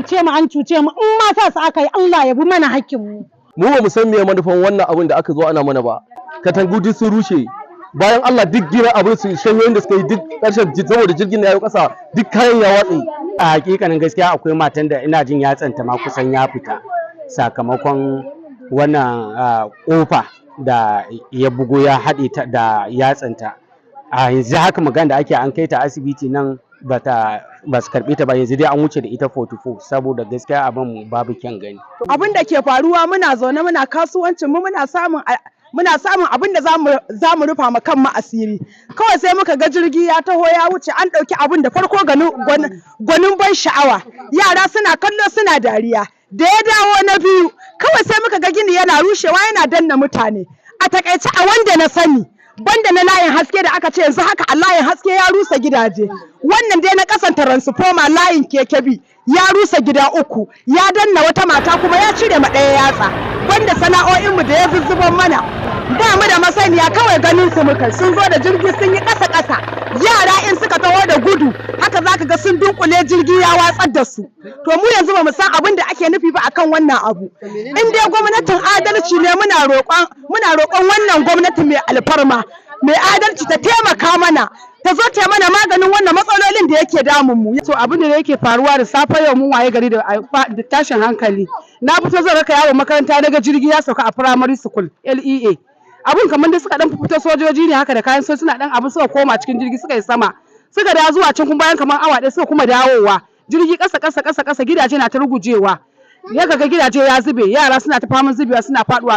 cuce mu, an cuce mu. In ma sa su aka yi, Allah ya bi mana hakkin mu. Mu ba mu san me manufan wannan abin da aka zo ana mana ba. Katangu duk sun rushe. Bayan Allah, duk gina abin su, shanyoyin da suka yi duk ƙarshen, saboda jirgin ya yi ƙasa, duk kayan ya watse. A hakikanin gaskiya, akwai matan da ina jin yatsanta ma kusan ya fita sakamakon wannan kofa da ya bugo, ya haɗe ta da yatsanta. A yanzu haka magana da ake, an kai ta asibiti nan, bata ba su karɓe ta ba. Yanzu dai an wuce da ita 44, saboda gaskiya abin babu kyan gani. Abin da ke faruwa, muna zaune muna kasuwancin mu, muna samun abin da zamu rufa ma kanmu asiri. Kawai sai muka ga jirgi ya taho ya wuce, an ɗauki abin da farko gwanin ban sha'awa, yara suna kallo suna dariya. Da ya dawo na biyu, kawai sai muka ga gini yana rushewa, yana danna mutane. A takaice, a wanda na sani, banda na Layin Haske da aka ce yanzu haka a Layin Haske ya rusa gidaje, wannan dai na kasan transformer, layin Keke, ya rusa gida uku, ya danna wata mata, kuma ya cire ma ɗaya yatsa. Banda sana'o'inmu da ya zuzzuban mana, ba mu da masaniya, kawai ganin su muka sun zo da jirgi, sun yi ƙasa ƙasa. Yara in suka taho da gudu haka, zaka ga sun dunkule, jirgi ya watsar da su. To mu yanzu ba mu san abin da ake nufi ba akan wannan abu. In dai gwamnatin adalci ne, muna roƙon wannan gwamnati mai alfarma, mai adalci, ta taimaka mana, ta zo ta mana maganin wannan matsalolin da yake damun mu. To, abin da yake faruwa da safe yau, mun waye gari da tashin hankali. Na fito zan raka yaro makaranta, daga jirgi ya sauka a primary school LEA. Abun kamar dai suka dan fito, sojoji ne haka da kayan sojoji, suna dan abu, suka koma cikin jirgi, suka yi sama, suka dawo zuwa can kuma bayan kamar awa 1 suka kuma dawowa. Jirgi kasa kasa kasa kasa, gidaje na ta rugujewa, ya ga gidaje ya zube, yara suna ta faman zubewa, suna faduwa.